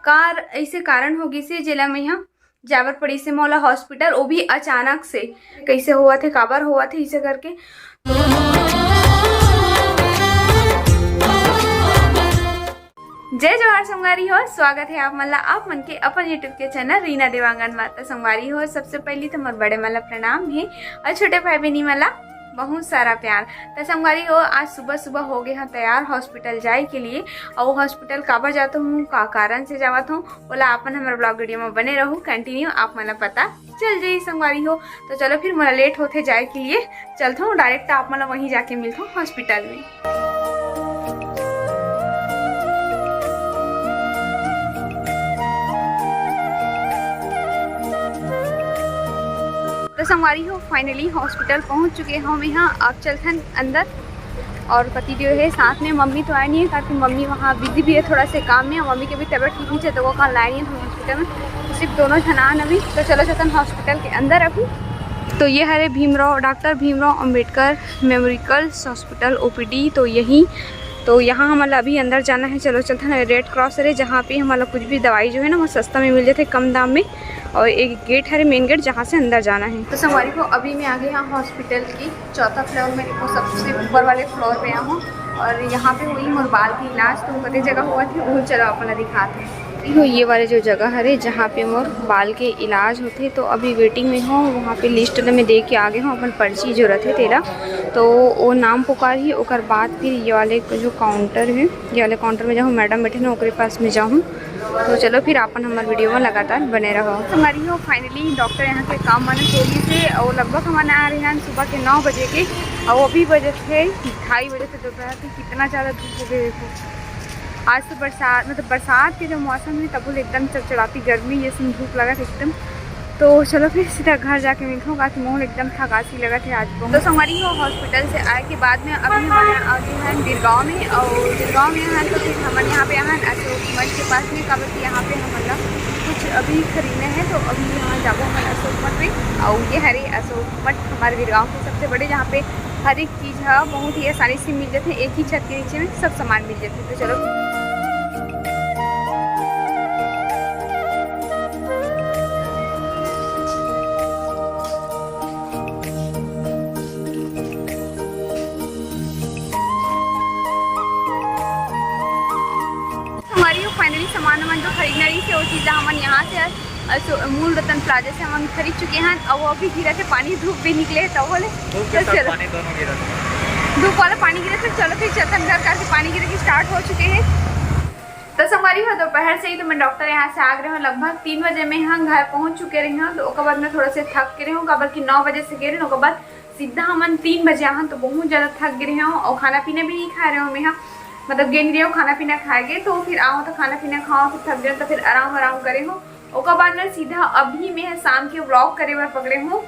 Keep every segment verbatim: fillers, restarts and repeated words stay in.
Car ऐसे कारण हो गिस हे, जेला मैं यहाँ जाबर पड़िस हे मोला हॉस्पिटल, वो भी अचानक से। कैसे होवत हे, काबर होवत हे, इसे करके। जय जोहार संगवारी हो, स्वागत हे आप मन ला आप मन के अपन YouTube के चैनल रीना देवांगन मा। त संगवारी हो, सबसे पहली तो मोर बड़े मन ला प्रणाम हे और छोटे भाई बहनी मन ला बहुत सारा प्यार। त संगवारी हो, आज सुबह सुबह हो गए हैं तैयार हॉस्पिटल जाए के लिए। और हॉस्पिटल काबर जाता हूँ, का कारण से जावत हूँ, ओला अपन हमर ब्लॉग वीडियो में बने रहू, कंटिन्यू आप मन ला पता चल जाई संगवारी हो। तो चलो फिर मोला लेट होथे जाए के लिए, चलता हूँ डायरेक्ट आप मन ला वहीं जाके मिलता हूँ हॉस्पिटल में। तो संगवारी हो, फाइनली हॉस्पिटल पहुंच चुके हम यहाँ। अब चलथन अंदर और पति देव है साथ में। मम्मी तो आए नहीं है, काबर कि मम्मी वहाँ बिजी भी है थोड़ा से काम में। मम्मी के भी तबीयत ठीक नहीं है, तो वो कल आए नहीं है हॉस्पिटल में, तो सिर्फ दोनों झन आन अभी। तो चलो चलथन हॉस्पिटल के अंदर अभी। तो ये हरे Bhimrao, doctor Bhimrao Ambedkar memorial hospital OPD. तो यही, तो यहाँ हमन ला अभी अंदर जाना है। चलो चलथन, रेड क्रॉस हरे, जहाँ पे हमन ला कुछ भी दवाई जो है ना, वो सस्ता में मिल जाते कम दाम में। और एक गेट हरे, मेन गेट, जहाँ से अंदर जाना है। तो संगवारी हो, अभी मैं आ गई हूँ हॉस्पिटल की चौथा फ्लोर में, वो सबसे ऊपर वाले फ्लोर पे आया हूँ। और यहाँ पे हुई मोर बाल की इलाज, तो कते जगह हुआ थे, वो चलो अपन दिखाते हैं। यो ये वाले जो जगह हरे, जहाँ पे मोर बाल के इलाज होते, तो अभी वेटिंग में हो, वहाँ पे लिस्ट में दे के आ गए हो अपन पर्ची जो रहते तेला। तो वो नाम पुकार ही, ओकर बाद फिर ये वाले जो काउंटर है, ये वाले काउंटर में जाऊँ, मैडम बैठे ना, ओकरे पास में जाऊँ। तो चलो फिर आपन हमर वीडियो में लगातार बने रहो। संगवारी हो, फाइनली डॉक्टर यहाँ के काम मन खोली से, और लगभग हमन आ रहे हैं सुबह के नौ बजे के, और अभी बजे थे ढाई बजे से दोपहर के। कितना ज़्यादा धूप हो गई देखो। आज तो बरसात, मतलब बरसात के जो मौसम है, तब एकदम चड़चड़ाती गर्मी जैसे धूप लगा एकदम। तो चलो फिर सीधा घर जाके मिलता हूँ, काकि मोहन एकदम थकासी लगा थे आज को। तो संगवारी हो, हॉस्पिटल से आए के बाद में अभी हमारे आ गए हैं बिरगांव में, और बिरगांव में हैं तो फिर हमन यहाँ पे हैं अशोक मठ के पास में, काबर कि यहाँ पे हमन ला कुछ अभी खरीदने हैं, तो अभी यहाँ जाबो हमन अशोक मठ में। और ये हरे अशोक मठ हमारे बिरगांव के सबसे बड़े, जहाँ पे हर एक चीज़ है बहुत ही आसानी से मिल जाते हैं, एक ही छत के नीचे में सब सामान मिल जाते हैं। तो चलो। संगवारी हो, फाइनली सामान वामान जो खरीदना रही से, वो चीज़ हमन यहाँ से, अ, सो, मूल रतन प्लाजा से हमन खरीद चुके हैं। और वो अभी गिरा थे पानी, धूप भी निकले है, तब बोले धूप के तो साथ चलो। पानी दोनों गिरा था। धूप वाला पानी गिरा था, चलो फिर चलथन घर, करके पानी गिरे के स्टार्ट हो चुके हैं। तो संगवारी हो, दोपहर से ही तो मैं डॉक्टर यहाँ से आ गए हूँ, लगभग तीन बजे में हम घर पहुँच चुके रहे हूँ। तो ओकर बाद मैं थोड़ा से थक के रहे हूँ, काबर कि नौ बजे से गए रहे हूँ, ओकर बाद सीधा हमन तीन बजे आहन, तो बहुत ज़्यादा थक गए रहे हूँ और खाना पीना भी नहीं खाए रहे हूँ मैं, हाँ, मतलब गे नहीं रहे हूँ खाना पीना खाए गए, तो फिर आओ तो खाना पीना खाओ, तो थक गए, तो फिर आराम आराम करे हूँ। ओकर बाद में सीधा अभी मैं शाम के व्लॉग करे बर पकड़े हूँ,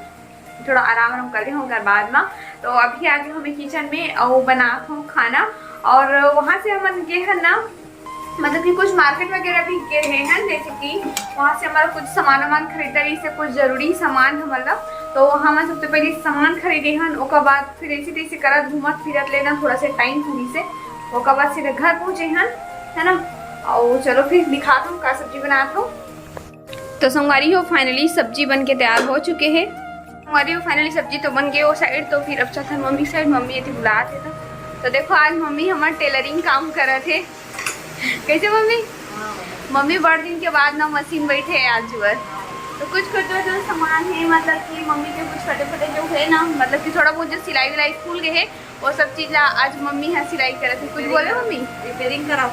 थोड़ा आराम आराम कर ले हूँ ओकर बाद में। तो अभी आ गए हूँ मैं किचन में और बनात हूँ खाना। और वहाँ से हमन गे हन ना, मतलब कि कुछ मार्केट वगैरह भी गए हैं, जैसे कि वहाँ से हमारा कुछ सामान वामान खरीदा रही से, कुछ जरूरी सामान हमन ला, तो वहाँ मैं सबसे पहले सामान खरीदे हन, ओकर बाद फिर ऐसे तैसे करत घूमत फिरत लेना थोड़ा सा टाइम पूरी से, ओकर बाद सीधे घर पहुँचे हन, है ना। और चलो फिर दिखाता हूँ का सब्जी बनात हूँ। तो संगवारी हो, फाइनली सब्जी बन के तैयार हो चुके हैं। संगवारी हो, फाइनली सब्जी तो बन गए वो साइड, तो फिर अब चलथन मम्मी साइड, मम्मी यदि बुलात है तो। तो देखो, आज मम्मी हमार टेलरिंग काम करत है। कैसे मम्मी? मम्मी बड़ दिन के बाद ना मशीन बैठे है आज जुअर। तो कुछ कुछ जो, जो सामान है, मतलब कि मम्मी के कुछ फटे फटे जो है ना, मतलब कि थोड़ा बहुत जो सिलाई विलाई खुल गए है, वो सब चीज ला आज मम्मी है सिलाई करत है। कुछ बोले मम्मी? रिपेयरिंग कराओ।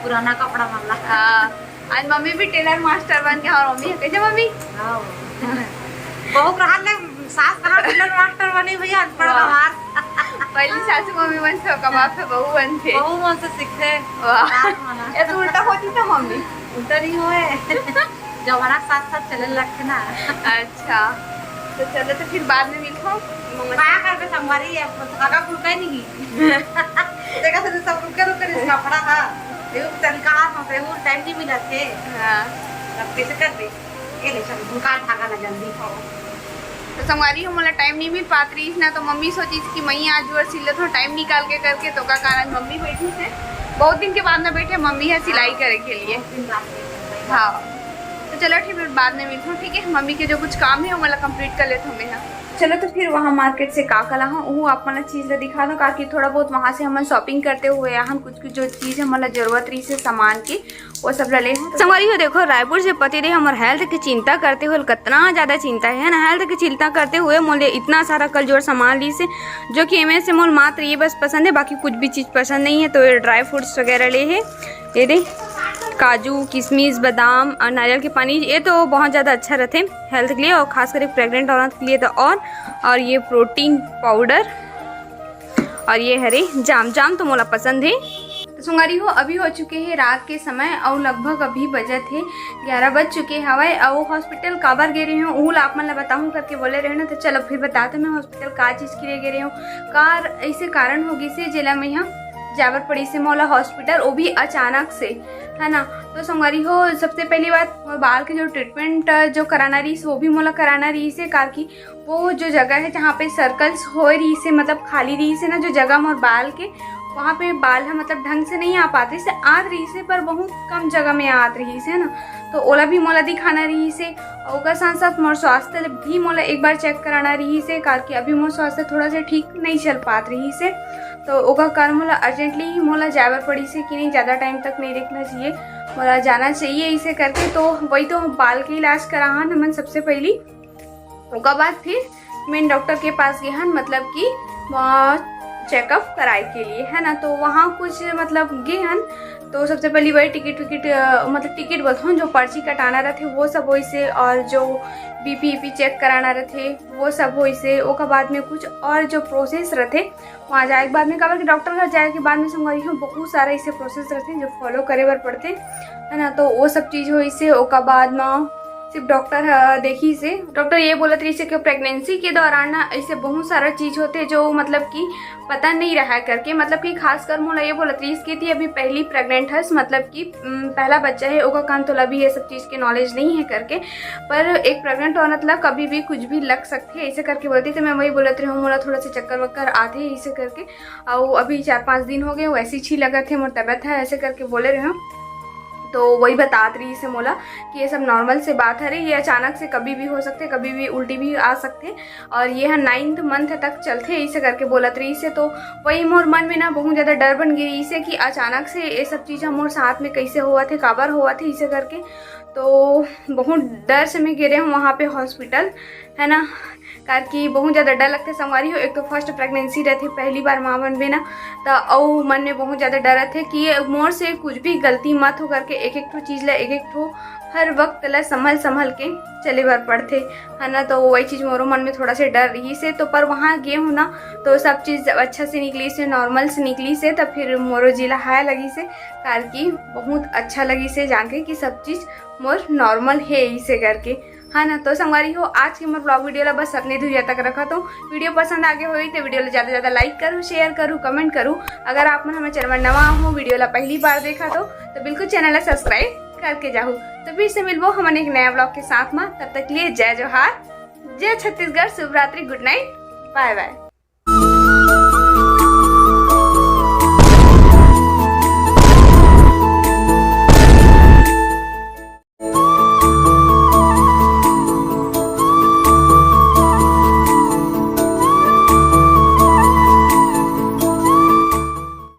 पुराना कपड़ा मन ला। हाँ, आज मम्मी भी टेलर मास्टर बन गया। और मम्मी है, कैसे मम्मी? हाँ। बहू रहल ले, सास कहाँ टेलर मास्टर बनी भैया, अनपढ़ वाह। गंवार। पहली सासू मम्मी मन से कमा पे बहू बनथे। बहू मन से सीखथे। वाह। सास मन। ये तो उल्टा होती था मम्मी। उल्टा नहीं होए। जमाना के साथ साथ चले लगथे ना। अच्छा, तो चलो, तो फिर बाद में मिलथो। मम्मा का करबे संगवारी, अब धागा फुलका ही नहीं। देखा तो सब रुके रुके रिस कपड़ा हा। एहू तरीका हा, तो एहू टाइम नहीं मिला थे। हाँ। अब कैसे करबे? ए ले, चल, फुलका धागा ला जल्दी। तो संगवारी हो, मोला टाइम नहीं मिल पात रहीस ना, तो मम्मी सोचिस कि मैं आज जुअर सिल लेथों, टाइम निकाल के करके, तो का कारण मम्मी बैठी से। बहुत दिन के बाद ना बैठे मम्मी ह सिलाई करे के लिए। हाँ, तो चलो ठीक, फिर बाद में मिलथों, ठीक है? मम्मी के जो कुछ काम है, वो वाला कंप्लीट कर लेथों मैं। हाँ, चलो, तो फिर वहाँ मार्केट से का का लाहन, वो आप मन ला चीज ला दिखा दो, काकि थोड़ा बहुत वहाँ से हमन शॉपिंग करते हुए आहन, कुछ कुछ जो चीज हमन ला जरूरत रहिसे सामान की, वो सब ला ले हन। संगवारी हो, देखो, रायपुर से पतिदेव हमर हेल्थ की चिंता करते हुए, कितना ज्यादा चिंता है ना, हेल्थ की चिंता करते हुए मोला इतना सारा कल जोर सामान लिसे, जो कि एमे से मोला मात्र ये बस पसंद है, बाकी कुछ भी चीज पसंद नहीं है। तो ये ड्राई फ्रूट्स वगैरह ले हे, ये दे, काजू, किशमिश, बादाम और नारियल के पानी, ये तो बहुत ज्यादा अच्छा रहते हेल्थ के लिए, और खास करके प्रेग्नेंट औरत के लिए तो। और और ये प्रोटीन पाउडर, और ये हरे जाम, जाम तो मोला पसंद है। तो संगवारी हो, अभी हो चुके हैं रात के समय और लगभग अभी बजत है ग्यारह बज चुके हवय। और हॉस्पिटल काबर गे रहे हो, उहू ला आप मन ला बताहूँ करके बोले रहे ना, तो चलो फिर बताते मैं हॉस्पिटल का चीज के लिए गे रहे हो, का ऐसे कारण हो गिसे जेला मैं यहाँ जाबर पड़ी से मोला हॉस्पिटल, वो भी अचानक से, है ना। तो संगवारी हो, सबसे पहली बात, मोर बाल के जो ट्रीटमेंट जो कराना रहिस, वो भी मोला कराना रहिसे, काकि वो जो जगह है जहाँ पे सर्कल्स होए रहिसे, मतलब खाली रहिसे ना जो जगह मोर बाल के, वहाँ पे बाल ह मतलब ढंग से नहीं आ पात रहिसे, आत रहिसे पर बहुत कम जगह में आत रहिसे ना, तो ओला भी मोला दिखाना रहिसे। और ओकर साथ साथ मोर स्वास्थ्य भी मोला एक बार चेक कराना रहिसे, काकि अभी मोर स्वास्थ्य थोड़ा सा ठीक नहीं चल पात रहिसे, तो ओकर कारण मोला अर्जेंटली ही मोला जाए बर पड़िसे कि नहीं, ज़्यादा टाइम तक नहीं रुकना चाहिए, मोला जाना चाहिए इसे करके। तो वही तो बाल के इलाज कराहन हमन सबसे पहली, ओकर बाद फिर मेन डॉक्टर के पास गे हन, मतलब कि वहाँ चेकअप कराए के लिए, है ना। तो वहाँ कुछ मतलब गे हन, तो सबसे पहली वही टिकट विकट, अ, मतलब टिकट बोलथन, जो पर्ची कटाना रहते वो सब होइसे, और जो बीपी ईपी चेक कराना रहते वो सब होइसे। ओकर बाद में कुछ और जो प्रोसेस रहते वहाँ जाए के बाद में, काबर कि डॉक्टर घर जाए के बाद में संगवारी हो बहुत सारा ऐसे प्रोसेस रहते जो फॉलो करे बर पड़ते, है ना। तो वो सब चीज होइसे। ओकर बाद में सिर्फ डॉक्टर ह देखिसे, डॉक्टर ये बोलत रहिसे कि प्रेगनेंसी के दौरान ना ऐसे बहुत सारा चीज होते जो मतलब कि पता नहीं रहा करके, मतलब कि खासकर मोला ये बोलत रहिस कि ती अभी पहली प्रेग्नेंट हस, मतलब कि उम, पहला बच्चा है, ओकर कारण तोला अभी ये सब चीज के नॉलेज नहीं है करके। पर एक प्रेग्नेंट औरत ला कभी भी कुछ भी लग सकते है ऐसे करके बोलती, तो मैं वही बोलत रही हूँ, मोला थोड़ा सा चक्कर वक्कर आते है ऐसे करके। और अभी चार पाँच दिन हो गए, वैसे ही लगत है, मोर तबीयत है, ऐसे करके बोले रहे हूँ। तो वही बतात रहिसे मोला कि ये सब नॉर्मल से बात हरे, ये अचानक से कभी भी हो सकते, कभी भी उल्टी भी आ सकते, और ये ह नाइन्थ मंथ तक चलते, ऐसे करके बोलत रहिसे। तो वही मोर मन में ना बहुत ज़्यादा डर बन गई इसे कि अचानक से ये सब चीज़ मोर साथ में कैसे हुआ थे, काबर हुआ थे, इसे करके। तो बहुत डर से मैं गे रहे हूँ वहाँ पे हॉस्पिटल, है ना, काकि बहुत ज़्यादा डर लगते संगवारी हो। एक तो फर्स्ट प्रेगनेंसी रहते, पहली बार माँ बनबे ना, तो अउ मन में बहुत ज़्यादा डर रहते कि ये मोर से कुछ भी गलती मत हो करके एक एक ठो चीज़ ला, एक एक ठो हर वक्त ला संभल संभल के चले बर पड़ते, है ना। तो वही चीज़ मोरो मन में थोड़ा से डर रहिसे। तो पर वहाँ गे हूँ ना, तो सब चीज़ अच्छा से निकलिसे, नॉर्मल से निकलिसे, तो फिर मोरो जी ला हाय लगिसे, काकि बहुत अच्छा लगिसे जान के कि सब चीज़ मोर नॉर्मल है इसे करके, है ना। तो संगवारी हो, आज के मोर ब्लॉग वीडियो ला बस अतने दूरिया तक रखत हूँ। वीडियो पसंद आगे होई तो वीडियो ला ज़्यादा से ज़्यादा लाइक करू, शेयर करू, कमेंट करू। अगर आप मन हमर चैनल में नवा हो, वीडियो ला पहली बार देखत हो, तो बिल्कुल चैनल ला सब्सक्राइब करके जाहू। तो फिर से मिलबो हमन एक नया ब्लॉग के साथ में, तब तक के लिए जय जोहार, जय छत्तीसगढ़, शुभ रात्रि, गुड नाइट, बाय बाय।